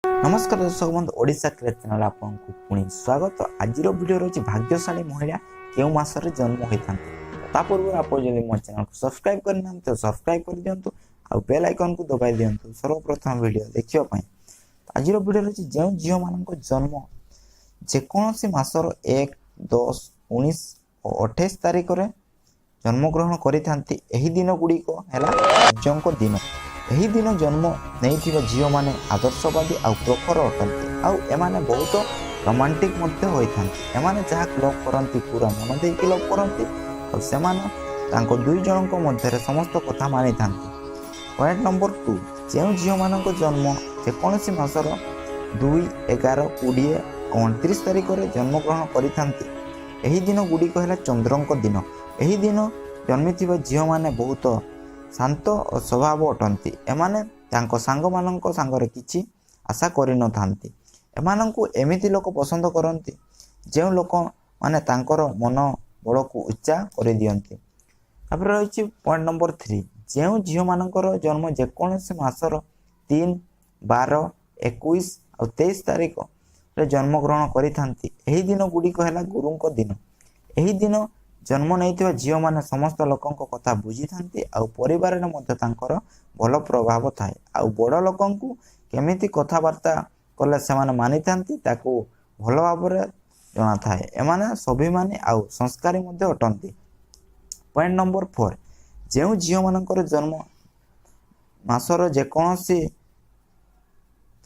ନମସ୍କାର ଦର୍ଶକ ବନ୍ଧୁ, ଓଡ଼ିଶା କ୍ରେଜ୍ ଚ୍ୟାନେଲ୍ ଆପଣଙ୍କୁ ପୁଣି ସ୍ୱାଗତ। ଆଜିର ଭିଡ଼ିଓ ରହିଛି, ଭାଗ୍ୟଶାଳୀ ମହିଳା କେଉଁ ମାସରେ ଜନ୍ମ ହୋଇଥାନ୍ତି। ତା ପୂର୍ବରୁ ଆପଣ ଯଦି ମୋ ଚ୍ୟାନେଲକୁ ସବସ୍କ୍ରାଇବ୍ କରିନାହାନ୍ତି, ତ ସବସ୍କ୍ରାଇବ୍ କରିଦିଅନ୍ତୁ ଆଉ ବେଲ୍ ଆଇକନ୍କୁ ଦବାଇ ଦିଅନ୍ତୁ ସର୍ବପ୍ରଥମ ଭିଡ଼ିଓ ଦେଖିବା ପାଇଁ। ଆଜିର ଭିଡ଼ିଓ ରହିଛି, ଯେଉଁ ଝିଅମାନଙ୍କ ଜନ୍ମ ଯେକୌଣସି ମାସର 1, 10, 19 ଓ 28 ତାରିଖରେ ଜନ୍ମଗ୍ରହଣ କରିଥାନ୍ତି, ଏହି ଦିନ ଗୁଡ଼ିକ ହେଲା ସୂର୍ଯ୍ୟଙ୍କ ଦିନ। ଏହି ଦିନ ଜନ୍ମ ନେଇଥିବା ଝିଅମାନେ ଆଦର୍ଶବାଦୀ ଆଉ ପ୍ରଖର ଅଟନ୍ତି ଆଉ ଏମାନେ ବହୁତ ରୋମାଣ୍ଟିକ୍ ମଧ୍ୟ ହୋଇଥାନ୍ତି। ଏମାନେ ଯାହାକୁ ଲଭ୍ କରନ୍ତି, ପୁରା ମନ ଦେଇକି ଲଭ୍ କରନ୍ତି ଆଉ ସେମାନେ ତାଙ୍କ ଦୁଇ ଜଣଙ୍କ ମଧ୍ୟରେ ସମସ୍ତ କଥା ମାନିଥାନ୍ତି। ପଏଣ୍ଟ ନମ୍ବର 2, ଯେଉଁ ଝିଅମାନଙ୍କ ଜନ୍ମ ଯେକୌଣସି ମାସର 2, 11, 20 ଓ 29 ତାରିଖରେ ଜନ୍ମଗ୍ରହଣ କରିଥାନ୍ତି, ଏହି ଦିନ ଗୁଡ଼ିକ ହେଲା ଚନ୍ଦ୍ରଙ୍କ ଦିନ। ଏହି ଦିନ ଜନ୍ମିଥିବା ଝିଅମାନେ ବହୁତ ଶାନ୍ତ ଓ ସ୍ୱଭାବ ଅଟନ୍ତି। ଏମାନେ ତାଙ୍କ ସାଙ୍ଗମାନଙ୍କ ସାଙ୍ଗରେ କିଛି ଆଶା କରିନଥାନ୍ତି। ଏମାନଙ୍କୁ ଏମିତି ଲୋକ ପସନ୍ଦ କରନ୍ତି, ଯେଉଁ ଲୋକମାନେ ତାଙ୍କର ମନ ବଳକୁ ଉଚ୍ଚା କରିଦିଅନ୍ତି। ତାପରେ ରହିଛି ପଏଣ୍ଟ ନମ୍ବର 3, ଯେଉଁ ଝିଅମାନଙ୍କର ଜନ୍ମ ଯେକୌଣସି ମାସର 3, 12, 21 ଆଉ 23 ତାରିଖରେ ଜନ୍ମଗ୍ରହଣ କରିଥାନ୍ତି, ଏହି ଦିନ ଗୁଡ଼ିକ ହେଲା ଗୁରୁଙ୍କ ଦିନ। ଏହି ଦିନ ଜନ୍ମ ନେଇଥିବା ଝିଅମାନେ ସମସ୍ତ ଲୋକଙ୍କ କଥା ବୁଝିଥାନ୍ତି ଆଉ ପରିବାରରେ ମଧ୍ୟ ତାଙ୍କର ଭଲ ପ୍ରଭାବ ଥାଏ ଆଉ ବଡ଼ ଲୋକଙ୍କୁ କେମିତି କଥାବାର୍ତ୍ତା କଲେ ସେମାନେ ମାନିଥାନ୍ତି, ତାକୁ ଭଲ ଭାବରେ ଜଣାଥାଏ। ଏମାନେ ସ୍ୱାଭିମାନୀ ଆଉ ସଂସ୍କାରୀ ମଧ୍ୟ ଅଟନ୍ତି। ପଏଣ୍ଟ ନମ୍ବର 4, ଯେଉଁ ଝିଅମାନଙ୍କର ଜନ୍ମ ମାସର ଯେକୌଣସି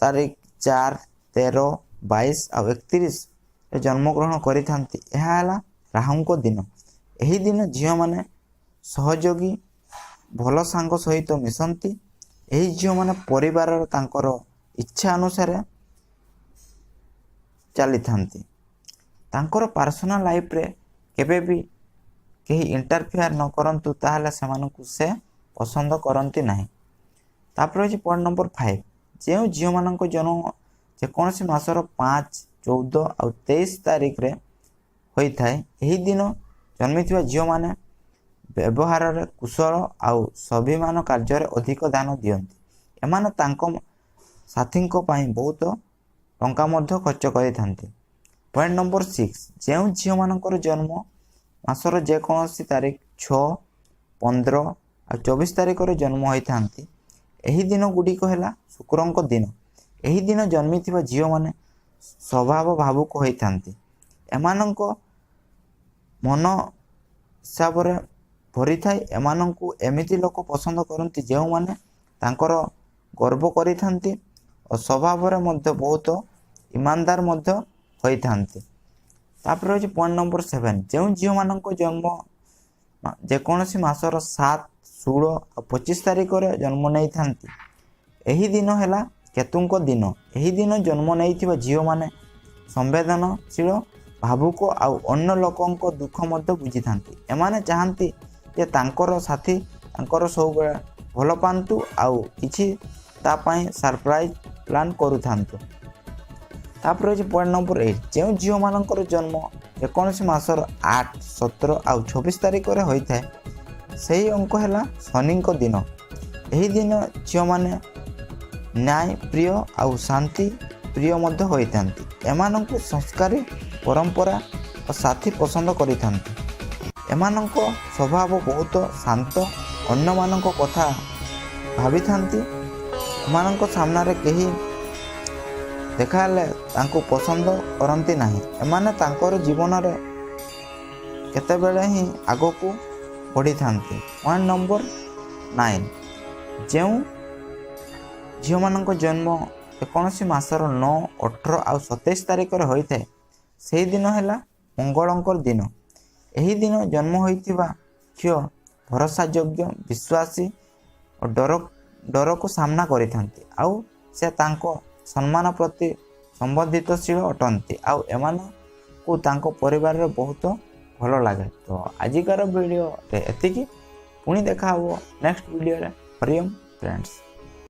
ତାରିଖ 4, 13, 22 ଆଉ 31ରେ ଜନ୍ମଗ୍ରହଣ କରିଥାନ୍ତି, ଏହା ହେଲା ରାହୁଙ୍କ ଦିନ। ଏହି ଦିନ ଝିଅମାନେ ସହଯୋଗୀ, ଭଲ ସାଙ୍ଗ ସହିତ ମିଶନ୍ତି। ଏହି ଝିଅମାନେ ପରିବାରର ତାଙ୍କର ଇଚ୍ଛା ଅନୁସାରେ ଚାଲିଥାନ୍ତି। ତାଙ୍କର ପର୍ସନାଲ ଲାଇଫରେ କେବେ ବି କେହି ଇଣ୍ଟରଫିଆର ନ କରନ୍ତୁ, ତାହେଲେ ସେମାନଙ୍କୁ ସେ ପସନ୍ଦ କରନ୍ତି ନାହିଁ। ତାପରେ ଅଛି ପଏଣ୍ଟ ନମ୍ବର 5, ଯେଉଁ ଝିଅମାନଙ୍କ ଜନ୍ମ ଯେକୌଣସି ମାସର 5, 14 ଆଉ 23 ତାରିଖରେ ହୋଇଥାଏ, ଏହି ଦିନ ଜନ୍ମିଥିବା ଝିଅମାନେ ବ୍ୟବହାରରେ କୁଶଳ ଆଉ ସ୍ୱାଭିମାନ କାର୍ଯ୍ୟରେ ଅଧିକ ଧ୍ୟାନ ଦିଅନ୍ତି। ଏମାନେ ତାଙ୍କ ସାଥୀଙ୍କ ପାଇଁ ବହୁତ ଟଙ୍କା ମଧ୍ୟ ଖର୍ଚ୍ଚ କରିଥାନ୍ତି। ପଏଣ୍ଟ ନମ୍ବର 6, ଯେଉଁ ଝିଅମାନଙ୍କର ଜନ୍ମ ମାସର ଯେକୌଣସି ତାରିଖ 6, 15 ଆଉ 24 ତାରିଖରେ ଜନ୍ମ ହୋଇଥାନ୍ତି, ଏହି ଦିନ ଗୁଡ଼ିକ ହେଲା ଶୁକ୍ରଙ୍କ ଦିନ। ଏହି ଦିନ ଜନ୍ମିଥିବା ଝିଅମାନେ ସ୍ୱଭାବ ଭାବୁକ ହୋଇଥାନ୍ତି। ଏମାନଙ୍କ ମନ ହିସାବରେ ଭରିଥାଏ। ଏମାନଙ୍କୁ ଏମିତି ଲୋକ ପସନ୍ଦ କରନ୍ତି, ଯେଉଁମାନେ ତାଙ୍କର ଗର୍ବ କରିଥାନ୍ତି ଓ ସ୍ୱଭାବରେ ମଧ୍ୟ ବହୁତ ଇମାନଦାର ମଧ୍ୟ ହୋଇଥାନ୍ତି। ତାପରେ ହେଉଛି ପଏଣ୍ଟ ନମ୍ବର 7, ଯେଉଁ ଝିଅମାନଙ୍କ ଜନ୍ମ ଯେକୌଣସି ମାସର 7, 16 ଆଉ 25 ତାରିଖରେ ଜନ୍ମ ନେଇଥାନ୍ତି, ଏହି ଦିନ ହେଲା କେତୁଙ୍କ ଦିନ। ଏହି ଦିନ ଜନ୍ମ ନେଇଥିବା ଝିଅମାନେ ସମ୍ବେଦନଶୀଳ, ଭାବୁକ ଆଉ ଅନ୍ୟ ଲୋକଙ୍କ ଦୁଃଖ ମଧ୍ୟ ବୁଝିଥାନ୍ତି। ଏମାନେ ଚାହାନ୍ତି ଯେ ତାଙ୍କର ସାଥୀ ତାଙ୍କର ସବୁବେଳେ ଭଲ ପାଆନ୍ତୁ ଆଉ କିଛି ତା ପାଇଁ ସରପ୍ରାଇଜ୍ ପ୍ଲାନ୍ କରୁଥାନ୍ତୁ। ତାପରେ ହେଉଛି ପଏଣ୍ଟ ନମ୍ବର 8, ଯେଉଁ ଝିଅମାନଙ୍କର ଜନ୍ମ ଯେକୌଣସି ମାସର 8, 17 ଆଉ 26 ତାରିଖରେ ହୋଇଥାଏ, ସେହି ଅଙ୍କ ହେଲା ଶନିଙ୍କ ଦିନ। ଏହି ଦିନ ଝିଅମାନେ ନ୍ୟାୟ ପ୍ରିୟ ଆଉ ଶାନ୍ତି ପ୍ରିୟ ମଧ୍ୟ ହୋଇଥାନ୍ତି। ଏମାନଙ୍କୁ ସଂସ୍କାରୀ, ପରମ୍ପରା ଓ ସାଥୀ ପସନ୍ଦ କରିଥାନ୍ତି। ଏମାନଙ୍କ ସ୍ୱଭାବ ବହୁତ ଶାନ୍ତ, ଅନ୍ୟମାନଙ୍କ କଥା ଭାବିଥାନ୍ତି। ଏମାନଙ୍କ ସାମ୍ନାରେ କେହି ଦେଖାହେଲେ ତାଙ୍କୁ ପସନ୍ଦ କରନ୍ତି ନାହିଁ। ଏମାନେ ତାଙ୍କର ଜୀବନରେ କେତେବେଳେ ହିଁ ଆଗକୁ ବଢ଼ିଥାନ୍ତି। ପଏଣ୍ଟ ନମ୍ବର 9, ଯେଉଁ ଝିଅମାନଙ୍କ ଜନ୍ମ ଯେକୌଣସି ମାସର 9, 18 ଆଉ 27 ତାରିଖରେ ହୋଇଥାଏ, ସେହି ଦିନ ହେଲା ମଙ୍ଗଳଙ୍କର ଦିନ। ଏହି ଦିନ ଜନ୍ମ ହୋଇଥିବା ଝିଅ ଭରସାଯୋଗ୍ୟ, ବିଶ୍ୱାସୀ ଓ ଡରକୁ ସାମ୍ନା କରିଥାନ୍ତି ଆଉ ସେ ତାଙ୍କ ସମ୍ମାନ ପ୍ରତି ସମ୍ବନ୍ଧିତଶୀଳ ଅଟନ୍ତି ଆଉ ଏମାନଙ୍କୁ ତାଙ୍କ ପରିବାରରେ ବହୁତ ଭଲ ଲାଗେ। ତ ଆଜିକାର ଭିଡ଼ିଓରେ ଏତିକି। ପୁଣି ଦେଖା ହେବ ନେକ୍ସଟ ଭିଡ଼ିଓରେ। ହରିଓମ୍ ଫ୍ରେଣ୍ଡସ୍।